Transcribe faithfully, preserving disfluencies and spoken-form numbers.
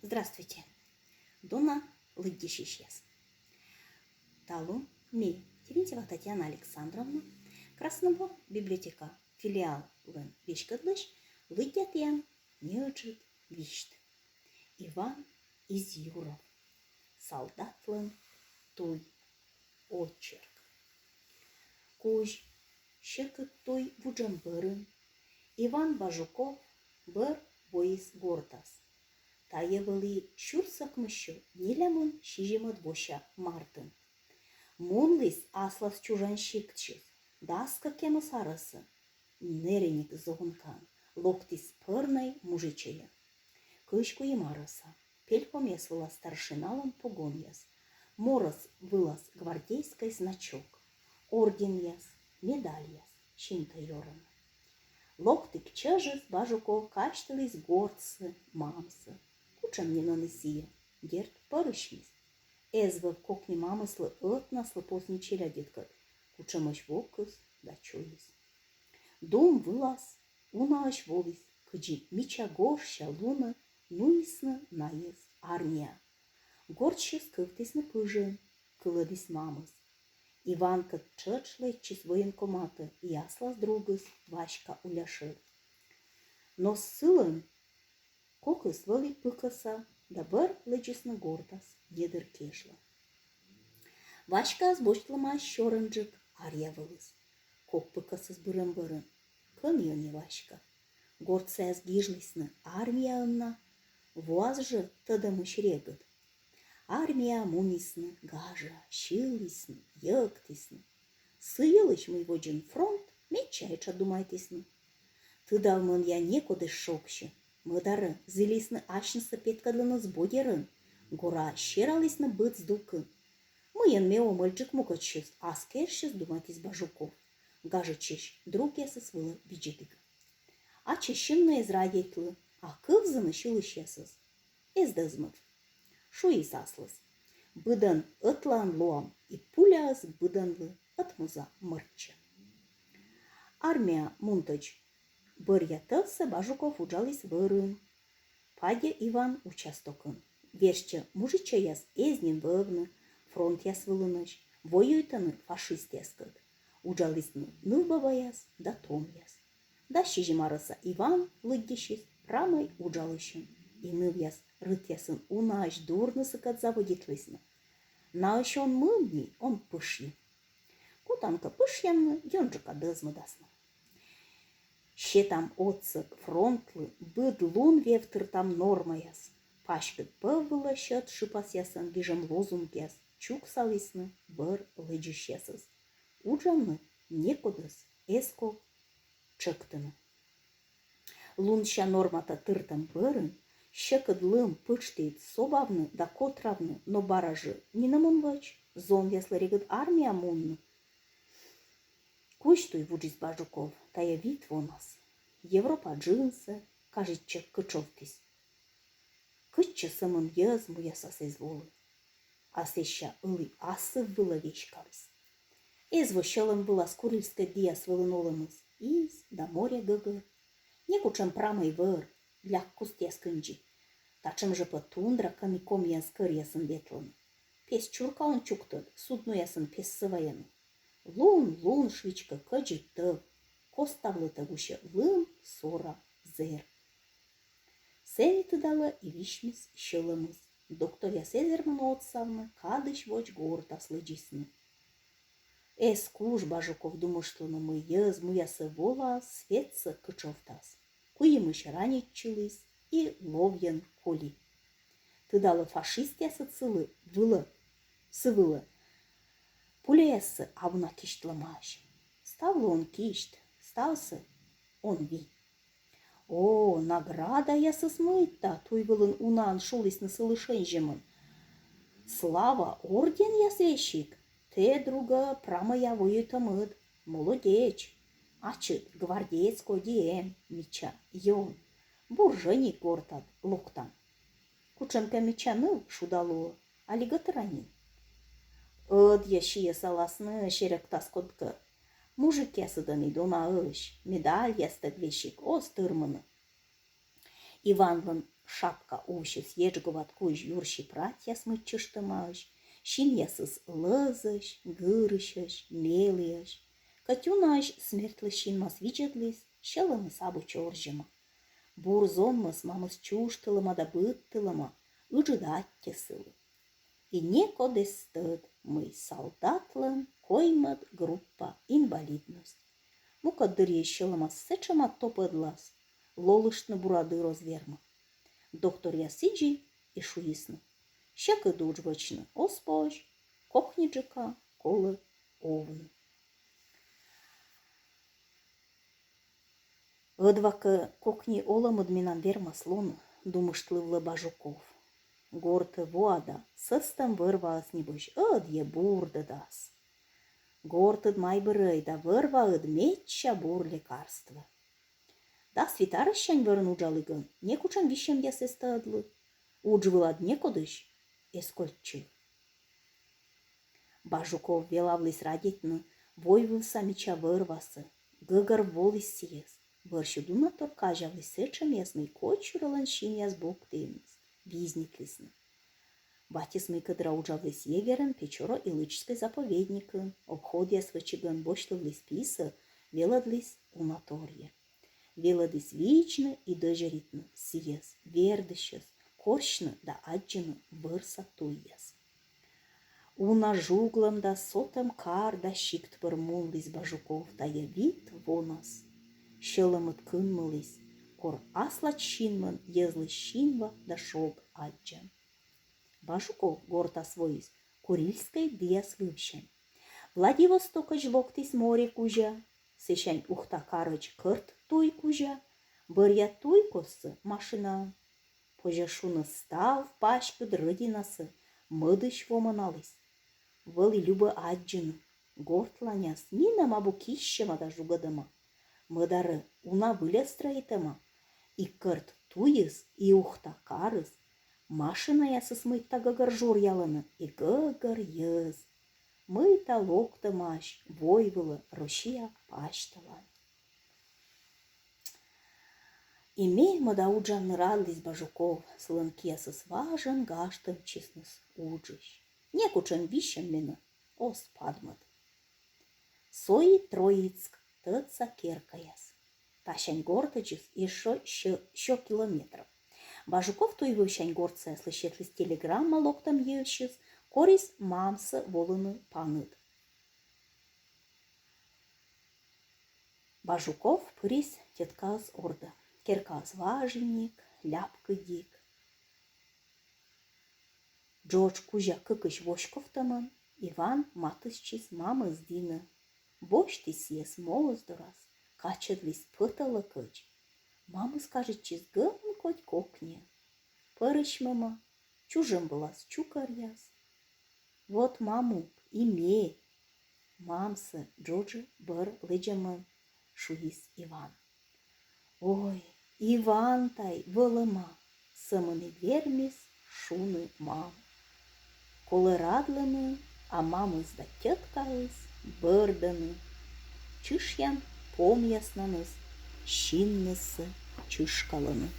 Здравствуйте, дона лыддьысьысьяс! Талун ми, Терентьева Татьяна Александровна, Краснобор библиотека филиалын веськӧдлысь, лыддя тіян неыджыд висьт. Иван Изъюров. «Солдатлӧн туй». Очерк. Кузь сьӧкыд туй вуджӧм бӧрын Иван Бажуков бӧр воис гортас. Тайӧ вӧлі сюрс ӧкмыссё нелямын сизимӧд вося мартын. Мунліс аслас чужан сиктсьыс дас кӧкъямыс арӧсӧ, нериниг зонкаӧн, локтіс пӧрнӧй мужичӧйӧн. Кызь куим арӧса, пельпомъяс вылас старшиналӧн погонъяс, морӧс вылас гвардейскӧй значок, орденъяс, медальяс синтӧ ёрӧны. Локтіг чӧжыс Бажуков казьтыліс гортсӧ, мамсӧ. Кутшӧм нин ӧні сійӧ, дерт, пӧрысьмис. Эз вӧв кокни мамыслы, ӧтнаслы, посни челядьыдкӧд, кутшӧмӧсь вокыс да чойыс. Дум вылас унаысь воліс, кыдзи мича гожся лунӧ нуисны найӧс армияӧ. Гортсьыс кывтісны пыжӧн, кылӧдіс мамыс. Иванкӧд тшӧтш лэччис военкоматӧ и аслас другыс, Васька Уляшӧд. Но сылӧн кокыс вӧлі пыкӧса да бӧр лэдзисны гортас недыр кежлӧ. Васькаӧс босьтлӧмаӧсь сёрӧнджык Арья вылыс. Кок пыкӧсыс бырӧм бӧрын кӧні ӧні Васька. Гортсаяс гижлісны армияын на, воас жӧ тӧдӧмысь регыд. Армияӧ мунісны гажа, сьылісны, йӧктісны. Сы йылысь, мый водзын фронт, медся этша думайтісны. Тыдалӧ, мӧдъя некод эз шогсьы. Мӧдарӧ зілисны асьнысӧ петкӧдлыны збодерӧн, гора сералісны быд здукын. Мыйӧн ме ӧмӧльджык мукӧдсьыс, ас кежсьыс, думайтіс Бажуков, гажӧдчысь другъясыс вылӧ видзӧдігӧн. Ачыс синмӧ эз радейтлы, а кывзыны сьылысьясыс эз дӧзмыв. Шуис аслыс: быдӧн ӧтлаын лоам, и пуляыс быдӧнлы ӧтмоза мӧрччӧ. Армияӧ мунтӧдз бӧръя тӧвсӧ Бажуков уджаліс вӧрын. Паде Иван участокын. Верстьӧ мужичӧйяс эз нин вӧвны фронтъяс вылынӧсь, воюйтӧны фашистъяскӧд. Уджалісны нывбабаяс да томъяс. Дас сизим арӧса Иван лыддьысис прамӧй уджалысьӧн, и нывъяс рытъясын унаысь дурны сыкӧд заводитлісны. Наысь он мын ни, он пышйы. Кутан кӧ пышйавны, ёнджыка дӧзмӧдасны. Сетам отсӧг фронтлы, быд лун вевтыртам нормаяс. Паськыд пӧв вылӧ сьӧд шыпасъясӧн гижӧм лозунгъяс чуксалісны бӧр лэдзысьясӧс. Уджавны некодӧс эз ков тшӧктыны. Лунся нормата тыртӧм бӧрын сьӧкыд лым пытшті собавны да котравны, но бара жӧ нинӧм он вӧч, зонъяслы регыд армияӧ мунны. Кузь туй вуджис Бажуков тайӧ вит вонас. Европа джынсӧ, кажитчӧ, кытшовтіс. Кытчӧ сӧмын йӧз муясас эз волы. А сэсся ылі асыв вылӧ веськаліс. Эз во сьӧлӧм вылас Курильскӧй діяс вылын олӧмыс. Из да море гӧгӧр. Некутшӧм прамӧй вӧр, ляккустъяс кындзи. Татшӧм жӧ пӧ тундра, кӧні комияс кӧръясын ветлӧны. Пес чурка он чуктӧд, судноясын пессӧ вайӧны. Лун, лун, швичкӧ, кӧдзыд тӧв. Коставлытӧг усьӧ лым, сора, зэр. Сэні, тыдалӧ, и висьмис сьӧлӧмыс. Докторъяс эз вермыны отсавны, кадысь водз гортас лэдзисны. Эз куж Бажуков думыштлыны, мый йӧз муясӧ волаӧ светсӧ кытшовтас. Куимысь ранитчыліс и ловйӧн колі. Тыдалӧ, фашистъясӧд сылы вылӧ, сы вылӧ пуляяссӧ абу на кисьтлӧмаӧсь. Ставлы он кисьт, ставсӧ он ви. О, наградаясыс мыйта, туй вылын унаӧн шулісны сылы шензьӧмӧн. Слава орденъяс весиг. Тэ, другӧ, прамӧя воюйтӧмыд, молодеч. Ачыд гвардеец кодь и эм, мича ён. Бур жӧник гортад локтан. Кутшӧмкӧ мича ныв, шуда лоӧ, али гӧтыра нин. Ӧдйӧ сійӧс аласны, серӧктас кодкӧ. Мужикъясыд ӧні донаӧсь, медальястӧг весиг оз тырмыны. Иванлӧн Шапка увсьыс еджговат кузь юрси пратьяс мыччыштӧмаӧсь, синъясыс лӧзӧсь, гырысьӧсь, меліӧсь. Кӧть унаысь смертьлы синмас видзӧдліс, сьӧлӧмыс абу чорзьӧма. Бур зонмӧс мамыс чужтылӧма да быдтылӧма, ыджыд аттьӧ сылы. И некод эз тӧд, мый солдатлӧн коймӧд группа, инвалидность. Мукӧд дырйиыс сьӧлӧмас сэтшӧма топӧдлас, лолыштны бура дыр оз вермы. Докторъяс сідзи и шуисны: сьӧкыд удж вӧчны оз позь, кокниджыка колӧ овны. Ӧдва кӧ кокни олӧмыд менам вермас лоны, думыштлывлӧ Бажуков. Гортӧ воа да, сӧстӧм вӧр-ваыс, небось, ӧдйӧ бурдӧдас. Гортыд майбырӧй да вӧр-ваыд медся бур лекарство. Дас вит арӧссянь вӧрын уджалігӧн, некутшӧм висьӧмъяс эз тӧдлы, удж вылад некодысь эз кольччы. Бажуков велавліс радейтны войвывса мича вӧр-васӧ, гӧгӧрволіс сійӧс. Вӧрсьыд унатор казявліс сэтшӧмъяс, мый кодсюрӧлӧн синъяс буктіны, визнитлісны. Батьыс мыйкӧ дыра уджавліс егерӧн Печоро-Илычскӧй заповедникын, обходъяс вӧчигӧн босьтлывліс писӧ, велӧдліс унаторйӧ. Велӧдіс видзны и дӧзьӧритны сійӧс, вердысьӧс, корсьны да аддзыны вӧрса туйяс. Уна жуглӧм да сотӧм кар да сикт пыр мунліс Бажуков тайӧ вит вонас. Сьӧлӧмыд кынмыліс, кор аслад синмӧн йӧзлысь синва да шог аддзан. Бажуков гортас воис Курильскӧй діас вывсянь. Владивостокӧдз локтіс море кузя, сэсянь Ухта карӧдз Кӧрт туй кузя, бӧръя туй костсӧ машинаӧн. Позьӧ шуны, став паськыд рӧдинасӧ мӧдысь вомӧналіс. Вӧлі любӧ аддзыны, гортланяс нинӧм абу киссьӧма да жугӧдӧма. Мӧдарӧ уна выльӧ стрӧитӧма. И Кӧрт туйыс, и Ухта карыс, машинаясыс мыйта гӧгӧр журъялӧны, и гӧгӧр йӧз. Мыйта локтӧмаӧсь войвылӧ Россия пасьталань. И ме мӧда уджавны, радліс Бажуков, сылӧн киясыс важӧн гажтӧмтчисны уджысь. Некутшӧм висьӧм менӧ оз падмӧд. Со и Троицк тӧдса керкаяс. Тасянь гортӧдзыс ещӧ сё, сё километр. Бажуков туйвывсянь гортсаяслы сетліс телеграмма локтӧм йывсьыс, корис мамсӧ волыны паныд. Бажуков пырис тьӧткаыс ордӧ. Керкаыс важиник, ляпкыдик. Джодж кузя кыкысь воськовтӧмӧн, Иван матыстчис мамыс дінӧ. Босьтіс сійӧс моз дорас, качӧдліс пӧтӧлӧкӧдз. Мамыс кажитчис гӧн кодь кокниӧн. Пӧрысьмӧма, чужӧм вылас чукӧръяс. Вот, мамук, и ме. Мамсӧ Джоджӧ бӧр лэдзӧмӧн шуис Иван. Ой, Иван тай вӧлӧма, сӧмын и вермис шуны мам. Колӧ радлыны, а мамыс да тьӧткаыс бӧрдӧны. Чышъян помъяснаныс синнысӧ чышкалӧны.